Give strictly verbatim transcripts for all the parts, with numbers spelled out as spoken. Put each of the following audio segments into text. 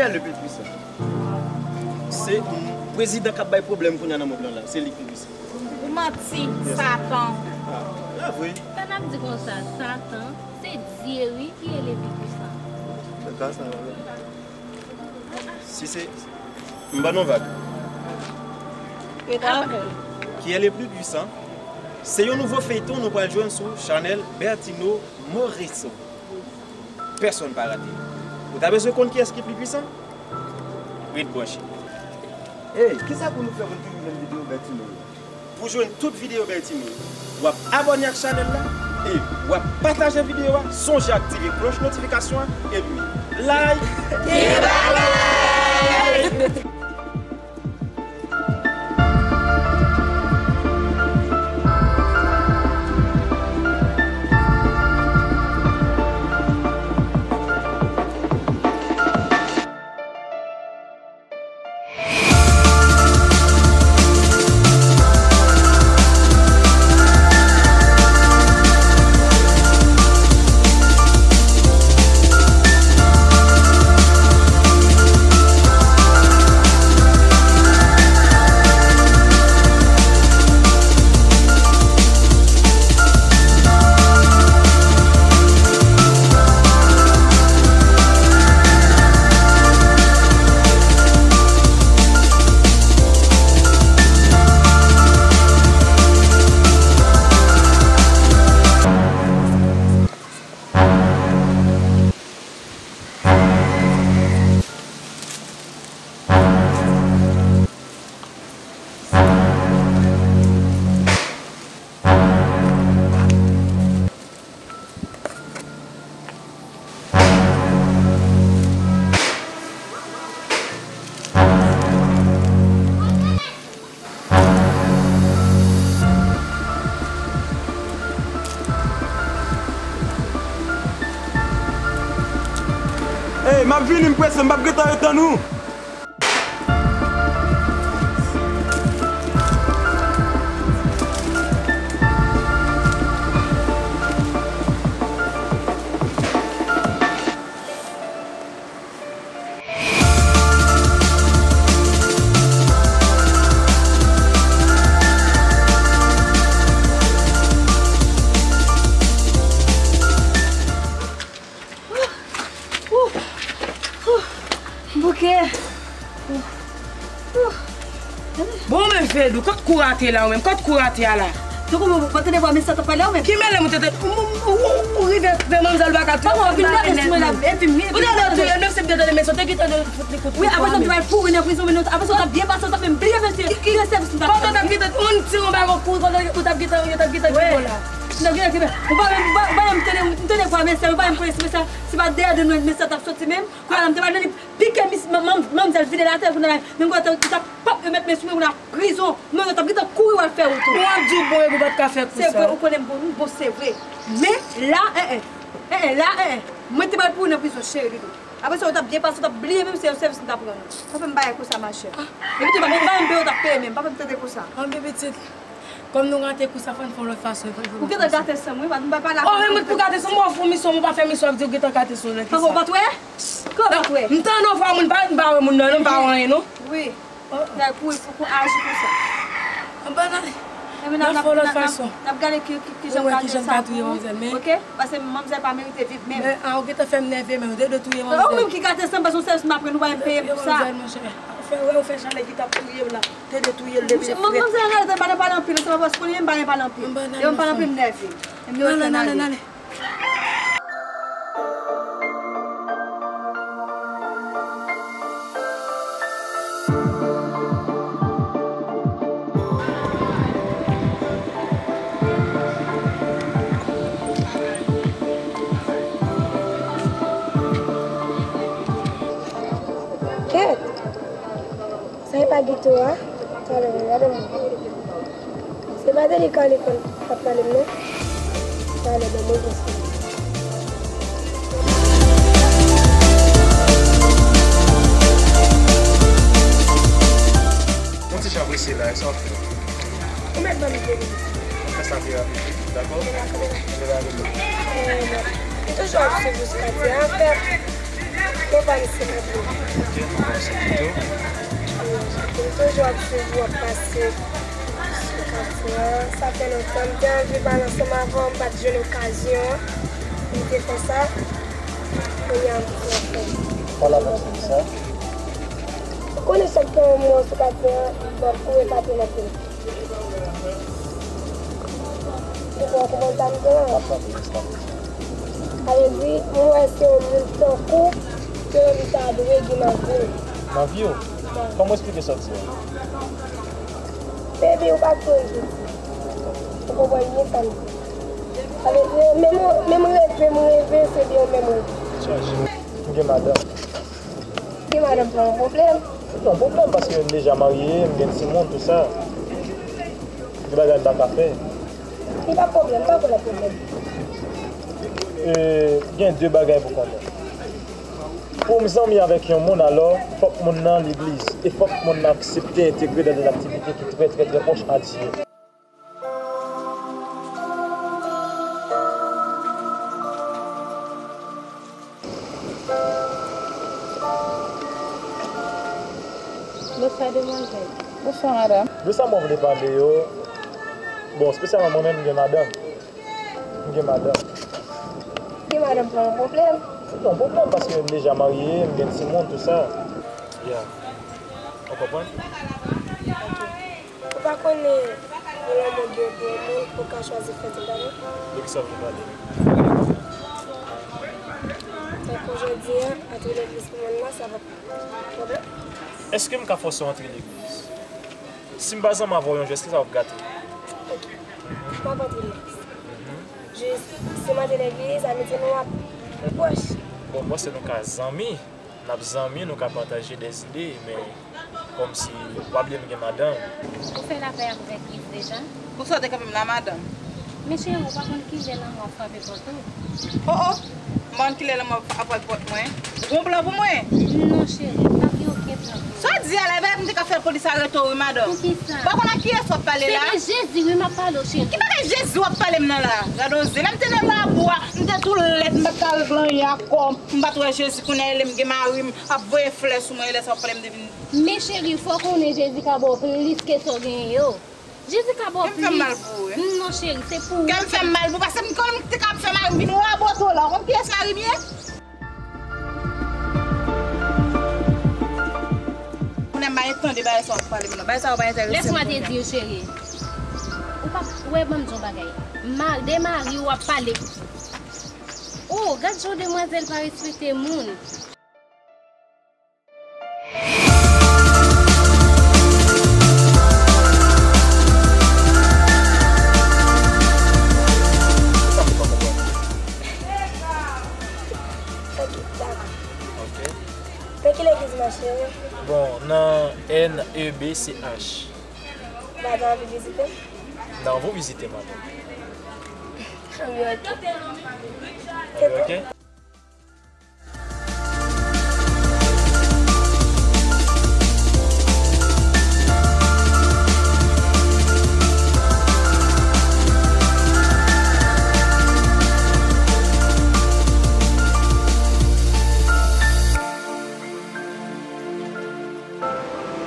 Qui est le plus puissant? Se prezidan k ap bay pwoblèm kounye a nan mond lan la. Se li ki pi pwisan. Ou manti, Satan. Ah, la vre. Sa n ap di konsa, Satan, se Dye wi ki e le pi pwisan. Se ka sa, wi. Si se, m ban nou vag. Ret avè l. Qui est le plus puissant? Se yon nouvo feyton nou pral jwenn sou chanèl Bertino Morisseau. Pèsonn pa rate. Ou ta bezwen konn kiyès ki pi pwisan? Ret branche. Ey, kisa pou nou fè pou n toujou jwenn videyo Bertino yo? Pou jwenn tout videyo Bertino yo, w ap abòne ak chanèl la e w ap pataje videyo a. Sonje aktive klòch notifikasyon an epi like. Gen bagay! Ey, m ap vini, m prese, m p ap gentan ret tann ou. Bouke. Bon, men Fedou, kot kou rate la ou menm? Kot kou rate a la? Tankou mwen, mwen tande vwa mesye a t ap pale a ou menm. Ki mele mwen tande? Ou, ou, ou, ou rive vè manmzèl baka tou. Ou tande tou, menm se m te tande mesye, te gentan fout li kout. Wi, apre sa, m te pral kouri nan prizon, men apre sa, w t ap byen pase, w t ap menm bliye mesye. Ki, ki sèvis m t ap fè? Pandan w t ap gentan, ou ti yon bagon kouri, pandan w t ap gentan, yo t ap gentan gen kò la. Ou pa menm, ou pa, ou pa menm tande, m tande vwa mesye, ou pa menm konnen si mesye, si pa dèyè de nou mesye t ap soti menm. Kounye a la, m te pral nan li pike mis, man, man, manmzèl vide l atè, kounye a la, menm kounye a, ou t ap pap yo met men sou mwen, kounye a prizon, manmzèl t ap gentan kouri w al fè wout ou. Ou ap di w bon epi w pa t ka fè kou sa. Se vre, ou konnen m bon, m bon, se vre. Men, la, en, en, en, en, la, en, en, mwen te pral pouri nan prizon, cheri doudou. Apre sa, ou t ap byen pase, ou t ap bliye menm se yon sèvis m t ap rann ou. Pa fè m bagay konsa, machè. Epi tou, pa menm, pa menm peye ou t ap peye menm, pa fè m tande konsa. Anben pitit, kòm nou rate kou sa, fò n fè yon lòt fason. Ou gentan gate san m, wi, pa, m pa pale avè w. Oh, men mwen pou gate san m, w ap fè misyon, mwen pa fè misyon, ap di w gentan gate san w nan ki sa. Ou pa t wè? Kòman w pa t wè? M tande yon vwa moun, pa, m pa wè moun nan, non, m pa wè anyen, non. Wi. Nèg kouri pou, pou aji konsa. Anba nan li. N ap fè yon lòt fason. N ap gade ki, ki, ki jan m ka touye manmzèl, men. Oke? Paske manmzèl pa merite viv menm. Men, a, ou gentan fè m nève menm, ou te dwe touye manmzèl. Ou menm ki gate san m, paske yon sèl m ap rann ou pa menm peye m pou sa. Ou fè, ou fè jan nèg ki t ap touye m la, te dwe touye l depi l frèt. Manmzèl an reyalite pa nan pale anpil, se pa paske ou li menm pa nan pale anpil. Anba nan li, mezanmi. Lè m pale anpil m nève. M rete nan li. Kèt! Sa e pa Guito a? Talè, gade mwen. Se pa de li Carly konn ap pale m non. Talè, ban mwen yon sèl. Yon ti jan prese la, e sa w ap fè? Ou mèt ban m de minit. Mwen fè sa pi rapid, dakò? Dakò. Mwen va rele. Eh, m toujou ap swiv ou sou Katia, an fèt. Konpa misye Mateo. M toujou ap swiv ou ap pase sou katye a. Sa fè lontan m te anvi pale ansanm avè w, m pa t jwenn okazyon. M te fè sa. Kounye a m fè. Pale avè m sou sa. Ou konnen chak tan m wè w sou katye a, m ap kouri epate nan pye. Ou konprann sa m di la? M ap tande, jis pa vle di. Sa vle di, mwen wè se yon moun tankou ke yon moun ta dwe gen nan vi l. Nan vi w? Kòman w esplike sa w di a? Baby, ou pa t konn piti. Ou konprann byen sa m di. Sa vle di, menm, menm reve m reve, se byen ou menm reve. Chaje. M gen madanm. Gen madanm pa yon pwoblèm. Se pa yon pwoblèm paske m deja marye, m gen timoun, tout sa. Gen bagay m pa ka fè. Li pa pwoblèm, pa kwè nan pwoblèm. E, gen de bagay pou konnen. Pou m zanmi avèk yon moun, alò, fòk moun nan legliz. E fòk moun nan aksepte entegre nan de aktivite ki trè, trè, trè pwòch a Dye. Bonswa, demwazèl. Bonswa, madanm. De sa mwen vle pale yo, bon, espesyalman mwen menm, m gen madanm. M gen madanm. Gen madanm pa yon pwoblèm. Se pa yon pwoblèm, paske m deja marye, m gen timoun, tout sa. Ya. Ou konprann? Ou pa konnen, nan lanmou gen de moun ou ka chwazi fè tout ane? De kisa w vle pale? Tankou jodi a, antre legliz pou moun nan, sa pa pwoblèm? Èske m ka fòse w antre legliz? Si m pa zanmi avè w yon jou, èske sa w ap gate? Ok. M ap antre legliz. Jis, si m antre legliz, amiti nou ap pi pwòch. Bon, m panse nou ka zanmi. N ap zanmi, nou ka pataje dèzide, men kòmsi w pa bliye m gen madanm. Ou fè lapè avèk Yves deja? Poukisa w te kanpe m la, madanm? Men cheri, ou pa konn kilè lanmò ap frape pòt ou. Oh, oh! M pa konn kilè lanmò ap frape pòt mwen. Ou gon plan pou mwen? Non, cheri, m pa gen okenn plan pou ou. Sa w di a la, e pa m te ka fè polis arete w, wi, madanm. Poukisa? Ou pa konn ak kiyès w ap pale la? Se de Jezi, wi, m ap pale w, cheri. Ki bagay Jezi w ap pale m nan la? Gade w zen. Lè m te nan labou a, m te tou lèd, m pa t ka regle anyen ak kò m. M pa t wè Jezi, kounye a e lè m gen mari m ap voye flè sou mwen, e lè sa w ap pale m de vin. Men cheri, fò w konnen Jezi ka ba w plis ke sa w genyen yo. Jezi ka ba w plis. Kè m fè m mal pou ou, wi. Non, cheri, se pou ou. Kè m fè m mal pou ou, paske m konnen m te ka ap fè mari m vin rabote w la. Ou konn kiyès mari m ye? Kounye a m pa gen tan de bagay sa w ap pale m nan. Bagay sa yo pa enterese m kounye a. Laisse-moi te dire, chérie. Ou pa, ou wè, ban m di w yon bagay. Ma, de mari w ap pale. Oh, gad jan demwazèl pa respekte moun. Ok, dakò. Ok. Nan ki legliz mache wi? Bon, nan N E B C H. Madanm anvi vizite m? Nan, anvi w vizite madanm. Wi, ok. Wi, ok.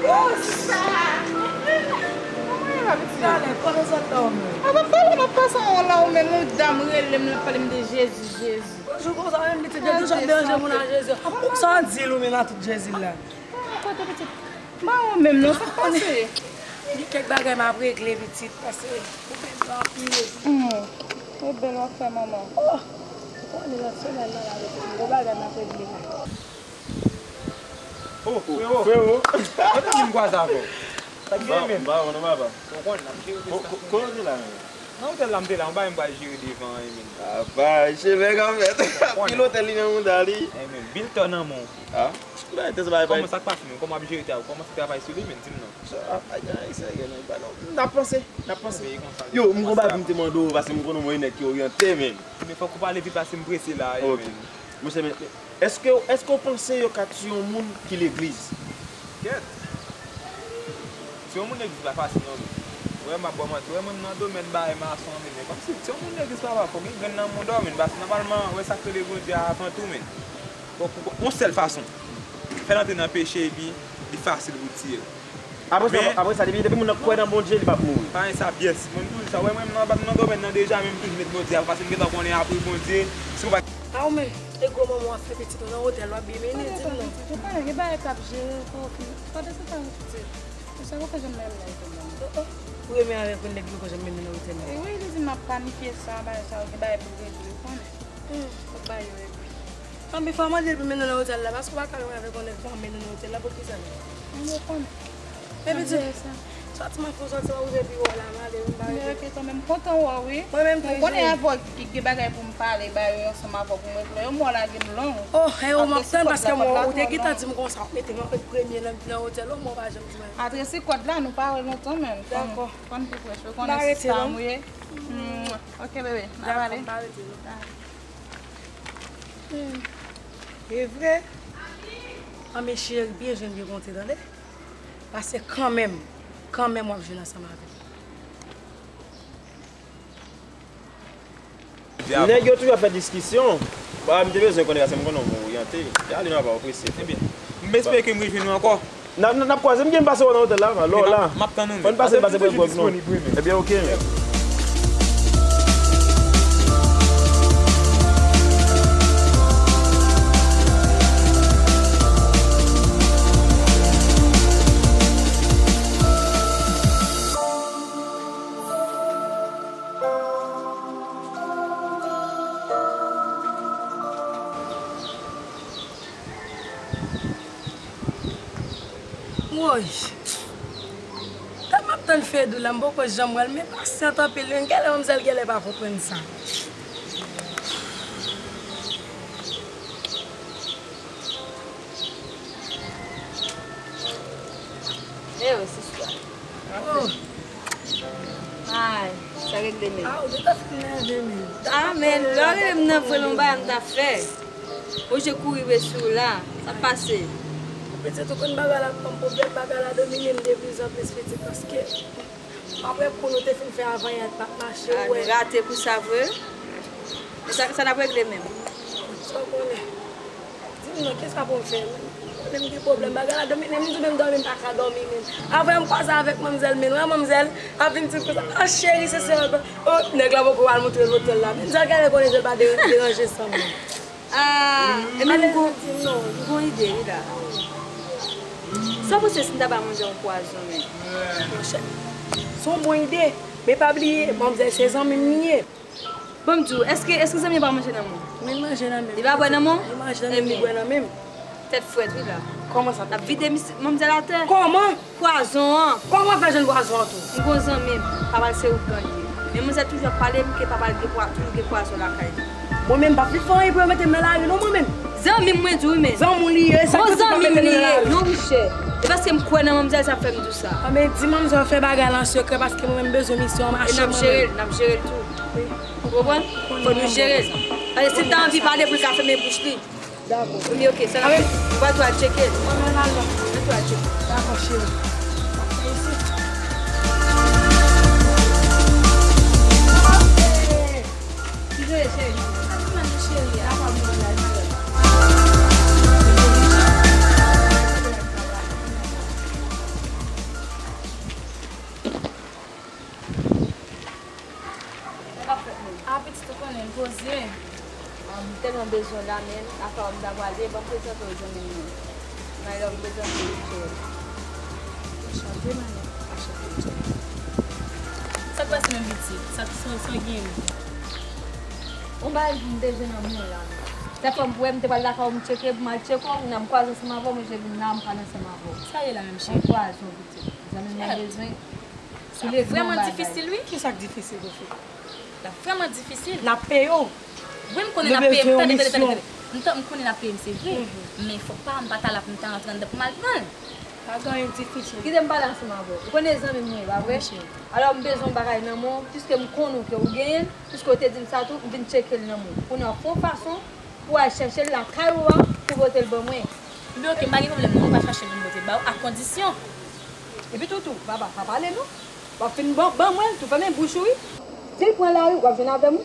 Konsa! Kòman ye la, pitit? Talè, kote w sot la ou menm? A, pa pale, m ap pase yon la ou menm, yon dam rele m, l ap pale m de Jezi, Jezi. Jou konsa menm, pitit, de toujou ap deranje moun ak Jezi. Sa w di l ou menm ak tout Jezi l la? Kote pitit? M pa wè w menm non, sa k pase? Gen kèk bagay m ap regle, pitit, paske ou bèl anpil. Hmm. Ou bèl w ap fè manman. Oh! Ou konnen nan semèn nan la, pitit, m gon bagay m ap regle la. Oh, frewo. Frewo. Mwen te di m kwaze avè w. Sa k gen, men? M pa wè w non, papa. Ou konn, n ap jere sa. Ko-, ko-, kote w te la, men? Nan otèl la, m te la, yon bagay m pral jere devan an, men. Apa, cheve k ap fèt. Pil otèl li nan mouda li. Eh, men, bil tò nan men w. Ah, bagay tè sa bagay. Kòman sa k pase, men? Kòman w ap jere travay? Kòman se travay sou li, men? Di m non. Sa, apa, gen anyen serye, non, pa non. N ap panse, n ap panse. Yo, m gon bagay pou m te mande w, paske m konnen w yon nèg ki oryante, men. Men fòk ou pale vit, paske m prese la, men. Ok. Monchè, men, Èske, èske w panse yo ka tiye yon moun ki legliz? Kèt! Tiye yon moun legliz pa fasil non, men. Ou wè m ap ba w manti, ou wè mwen m nan domèn bagay mason an, men, men kòmsi tiye yon moun legliz papa, fòk gen grenn nan mouda w, men, paske nòmalman, ou wè sa k rele Bondye a avan tou, men. Bon, pou yon sèl fason. Fè l antre nan peche epi li fasil pou tiye l. Apre sa, men apre sa, depi, depi moun nan kwè nan Bondye, li p ap mouri. Pa gen sa pyès. Mwen, mwen, sa, wè, mwen, mwen nan domèn nan deja, men m toujou met Bondye avan, paske m gentan konnen apre Bondye, si w pa. A ou menm, e gwo manman w ap fè pitit ou nan otèl, w ap byen mennen, di m non. Ou konnen gen bagay k ap jere w, kò w fin. Pandan se tan, pitit. Sa poko janm menm nan otèl la. Oh, oh. Ou renmen avèk yon nèg li poko janm menm nan otèl la. E wi, li di m ap planifye sa, bagay sa, gen bagay pou regle, ou konnen. Hmm. Fòk bagay yo regle. Anpil fwa, mande l pou mennen nan otèl la, paske w pa ka renmen avèk yon nèg pa mennen nan otèl la, poukisa menm? Mwen konnen. Men pitit, sòti m ap fè w sòti, w ap rive pi wè w la, m ale, m pa rete. Men ok, tanmen m kontan wè w, wi. Mwen menm tou, wi. Ou konnen avè w ki gen bagay pou m pale ba yo ansanm avè w pou m regle yo, m wè w lage m long. Oh, e ou m ap tann, paske mwen, ou te gentan di m konsa, w ap mete m antre premye nan, nan otèl, ou mwen w pa janm di mwen. Antre si kòd la, nou pa wè lontan, men. Dakò. Fò n pi prèch, ou konnen sista m ou ye. Mm, ok, bebe, n ap ale. Dakò, m pa rete non. E vre? Anben cheri, byen jwenn, byen konte, tande? Paske kanmenm, kanmenm w ap jwenn ansanm avè m. Nèg yo toujou ap fè diskisyon. Ba, m te bezwen konnen, paske m konnen w oryante. E ale nan pa w prese. Ebyen, m espere ke m rejwenn ou ankò. N a, n a, n ap kwaze, m gen m pase wè w nan otèl la, lò la. M ap tann ou, men. Fò n pase, pase pou, pou nou. Ebyen, ok, men. Woy! Tan m ap tann Fedou la, m poko janm wè l, men pasyant anpil, men genlè manmzèl genlè pa konprann sa. Eyo, sista. Oh. Ay, sa regle menm. Ah, ou gentan fin nève menm. Ah, men, lè w rele m nan vre, l on bagay m ta fè. Ou je kouri rive sou la. Sa k pase? Pitit ou konn bagay la, ban m pwoblèm, bagay la domine m de plis an plis, pitit, paske m ap wè kou nou te fin fè avanyè a pa t mache, ou wè. Ah, nou rate kou sa vre? Men sa, sa n ap regle menm? Sa w konnen? Di m non, kisa pou m fè menm? Lè m gen pwoblèm, bagay la domine m, m di menm dòmi m pa ka dòmi menm. Avè m kwaze avèk manmzèl, men wè manmzèl ap vin di konsa, ah, cheri, se sèl, oh, nèg la poko al montre l otèl la. Men sa genlè konnen je l pa de-, deranje san mwen. Ah, e men m gon, m gon ide, wi la. Sa w panse si m ta ba manzè yon pwazon, men? Monchè, se yon bon ide, men pa bliye, manmzèl se zanmi m li ye. Bon, m di w, èske, èske zanmi an pa manje nan men w? Wi, l manje nan men m. Li pa bwè nan men w? Li manje nan men m, li bwè nan men m. Tèt frèt, wi la. Kòman sa? L ap vide misye, manmzèl atè. Kòman? Pwazon an. Kòman fè jwenn pwazon an tou? M gon zanmi m, pa pral se oubgan li ye. Men manzè toujou ap pale m ke papa l gen pwa-, toujou gen pwazon lakay li. Mwen menm, m p ap vin fè anyen pou yo mete m nan lari non, mwen menm. Zanmi m, mwen di w, wi, men. Zanmi w li ye, sa k fè w pa mete m nan lari? Non, monchè. E paske m kwè nan manmzèl, sa fè m di w sa. Anben, di manmzèl fè bagay la an sekrè, paske mwen menm, m bezwen misyon an mache mwen menm. E n ap jere l, n ap jere l tou. Wi. Ou konprann? Fò nou jere l. Paske si l ta anvi pale pou l ka fèmen bouch li. Dakò. Wi, ok, sa n ap fè. Nou pral tou al tcheke l. Mwen menm al la. Nou tou al tcheke l. Dakò, cheri. Mwen ap fè isit. Ki jwe, cheri? Dakò, mwen la, mwen la. Sa k ap fèt menm? A, pitit, ou konnen, poze. Ah, m tèlman bezwen w la, men, apa w m ta prale, ban m prezante w zanmi m nan. My love, m prezante w Michel. Anchante, my love. Anchante, Michel. Sa k pase menm, pitit? Sa, sa, sa w gen menm? Yon bagay m te jwenn nan men w la. Tèlfwa m wè m te pral lakay w, m tcheke, m al tcheke w, nan m kwaze ansanm avè w, mwen je vin la, m pale ansanm avè w. Sa ye la menm, cheri? Yon pwazon, pitit. Zanmi m nan bezwen. Sa vrèman difisil, wi. Kisa k difisil pou fè? L ap vrèman difisil. N ap peye w. Wi, m konnen n ap peye m. Tande, tande, tande, tande. M tan-, m konnen n ap peye m, se vre. Men fòk pa, m pa ta la pou m ta rantre anndan pou m al pran l. Pa gen anyen k difisil. Kite m pale ansanm avè w. Ou konnen zanmi m ou ye, pa vre? Wi, cheri. Alò, m bezwen yon bagay nan men w, piske m konnen ke ou genyen l, piske ou te di m sa tou, m vin tcheke l nan men w. Kounye a, w fè yon fason, pou w al chèche l lakay ou a, pou pote l ban mwen. Ebyen, ok, m pa gen pwoblèm non, m va chache l pou m pote l ba ou, a kondisyon. Epi tou, tou, papa, pa pale non. W ap fin ban, ban mwen l tou, fèmen bouch ou, wi. Si l pran lari, w ap jwenn avè m, wi.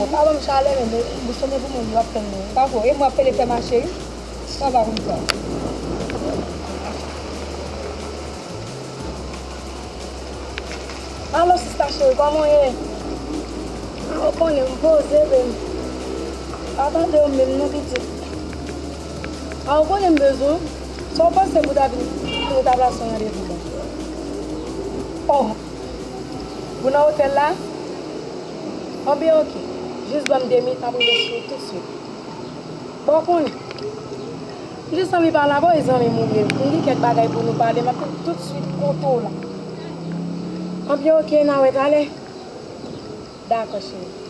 wè. Pa ban m chalè, men, men, m sonje pou mwen, w ap tann mwen. Pa vre, e mwen ap pede fè mache, wi. Sa pa konn sa. Alo, sista cheri, kòman w ye? A, ou konnen m poze, baby. Pa tande w menm non, pitit. A, ou konnen m bezwen w. Sa w panse pou ta vin pou nou ta plase yon randevou ban? Oh! Pou nan otèl la? Anben, oke. Jis ban m de minit, m ap rive sou ou toutswit. Bon, konnen. M jis anvi pale avè w, e zanmi m ou ye. M gen kèk bagay pou nou pale, m ap vin toutswit kote w la. Anben, oke, n a wè talè. Dakò, cheri.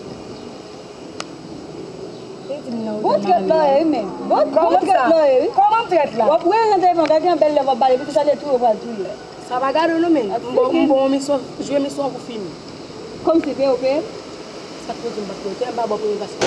Li di m nan Bon trèt la ye, wi, men. Bon, bon trèt la ye, wi. Kòman m trèt la? W ap wè nan telefòn, gade yon bèl lè w ap bale, epi sa lè touye w pral touye. Sa pa gade w non, men. M bon, m bon misyon, jwe misyon pou fini. Kòmsi, pe, pe. Sa k poze m pa t pote, m pa bon premye paske.